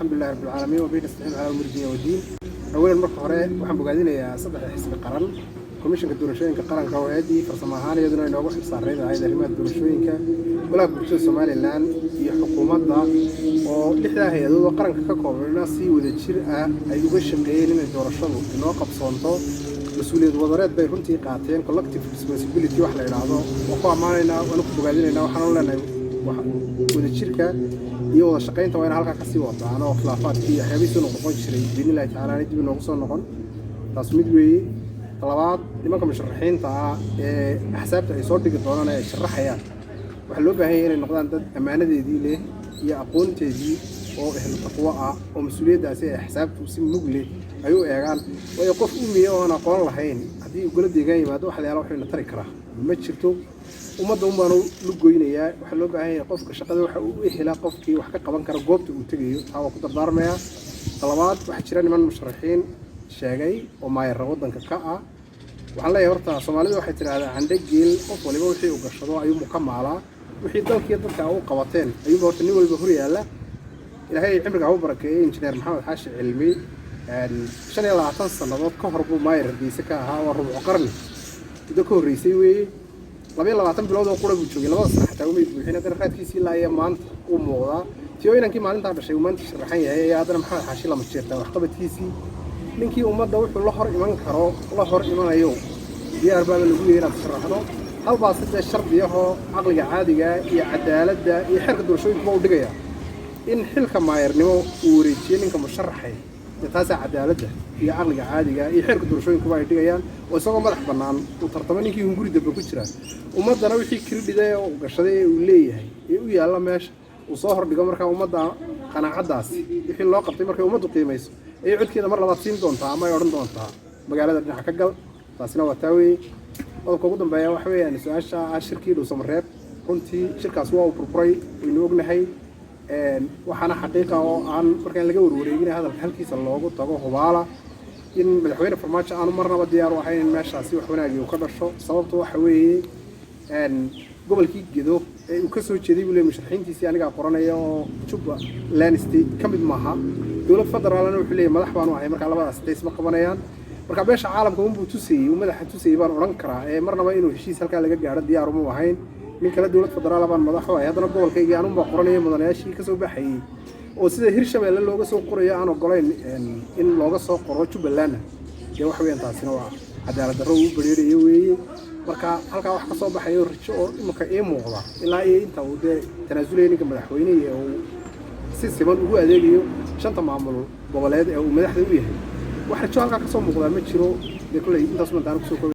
الحمد لله رب العالمين وبه نستعين على امور الدنيا والدين. اولا, marka hore waxaan bogaadinayaa saddexda xisbi qaran, komishanka doorashooyinka qaranka oo aadii farsamo ahaan iyaduna inoogu xil saarayd ahayd arrimaha doorashooyinka, golaha bulshada Somaliland iyo xukuumadda oo lixdaa hay-adood oo qaranka ka koobnayna si wadajir ah ay uga shaqeeyeen inay doorashadu inoo qabsoonto. Mas-uuliyad wadareed bay runtii qaateen, collective responsibility wax la idhaahdo. Waan ku ammaanaynaa, waana ku bogaadinaynaa. Waxaanu leenahay wadajirka iyo wada shaqaynta waa ina halkaa kasii wadaan oo khilaafaadkii iyo waxyaabihii soo noqnoqon jiray, biidnillahi tacaala, aanay dib inoogu soo noqon. Taas mid weeye. Talabaad, nimanka musharaxiinta ah ee axsaabta ay soo dhigi doonaan ee ay sharaxayaan, waxaa loo baahan yahay inay noqdaan dad ammaanadeedii leh iyo aqoonteedii oo ehlu taqwo ah, oo mas-uuliyaddaasi ay axsaabtu si mug leh ay u eegaan. Waayo, qof umiya oo aan aqoon lahayn haddii uu golo deegaan yimaado, wax la yaala wuxuu ina tari karaa ma jirto, ummadda un baanu lu goynayaa. Waxaa loo baahan yahay qofka shaqada waxa uu ehela qofkii wax ka qaban kara goobta uu tegayo. Taa waa ku dardaarmayaa. Talabaad, waxaa jira niman musharaxiin sheegay oo maayarra waddanka ka ah. Waxaan leeyahay, horta Soomaalidu waxay tidhaahdaa candho geel qof waliba wixii uu gashado ayuunbuu ka maalaa. Wixii dalkiiyo dadka u qabateen ayuunba horta nin walba hor yaalla. Ilaahay cimriga ha u barakeeyey Injineer Maxamed Xaashi Cilmi, 25 sannadood ka hor buu maayar Hargeysa ka ahaa. Waa rubuc qarni muddo ka horreysay weeye. 22 bilood oo qura buu joogay, 2da sano xataa umay buuxin. Haddana raadkiisii ilaa iyo maanta uu muuqdaa. Tiyo inankii maalintaa dhashay uu maanta sharaxan yahay ayaa haddana Maxamed Xaashi lama jeertaa waxqabadkiisii. Ninkii ummadda wuxuu la hor iman karo la hor imanayo, diyaar baaba lagu yahay inaad sharaxdo. Halbaase dee shardiyahoo caqliga caadiga iyo cadaaladda iyo xeerka doorashooyinkuba u dhigaya in xilka maayarnimo uu wareejiyo ninka musharaxay. Dee taasaa cadaaladda iyo caqliga caadiga iyo xeerka doorashooyinkuba ay dhigayaan, oo isagoo madax bannaan uu tartamo ninkii hunguri dambe ku jira, ummaddana wixii kiridhida ee uu gashaday ee uu leeyahay ee u yaalla meesha uu soo hordhigo. Markaa ummadda qanaacaddaasi wixii loo qabtay markay ummaddu qiimayso ayay codkeeda mar labaad siin doontaa ama ay odhan doontaa magaalada dhinaca ka gal. Taasina waa taa weeye. Qodobka ugu dambeeya waxa weeyaan su-aasha ah shirkii Dhuusamareeb. Runtii shirkaas waa uu burburay, waynu ognahay. Waxaana xaqiiqa oo aan markaan laga warwareegina hadalka halkiisa loogu tago hubaala in Madaxweyne Farmaajo aanu marnaba diyaar u ahayn in meeshaasi wax wanaagii uu ka dhasho. Sababtu waxa weeye, gobolkii Gedo ee uu ka soo jeeday buu leey musharaxiintiisii anigaa qoranaya, oo Jubbaland State ka mid maaha. Dowlad federaalna wuxuu leeyahy madax baanu ahay. Markaa labadaas state isma qabanayaan. Marka beesha caalamka unbuu tusayey, uu madaxa tusayey baan odhan karaa, ee marnaba inuu heshiis halkaa laga gaadho diyaar uma ahayn. Nin kale dowlad federaala baan madax u ahay, haddana gobolkaygii anunbaa qoranaya mudanayaashii kasoo baxayey, oo sida Hirshabeelle looga soo qorayo aan ogolayn in looga soo qoro Jubbalandna. Dee waxa weeyaan taasina waa cadaalad darro uu bereerayo weeye. Marka halkaa wax ka soo baxayo rajo oo imika ii muuqda ilaa iyo inta uu dee tanaasulaya ninka madaxweynehi ee uu si siman ugu adeegayo shanta maamul goboleed ee uu madaxda u yahay, wax rajo halkaa kasoo muuqdaa ma jiro. Dee kolley intaas mantaana kusoo koobay.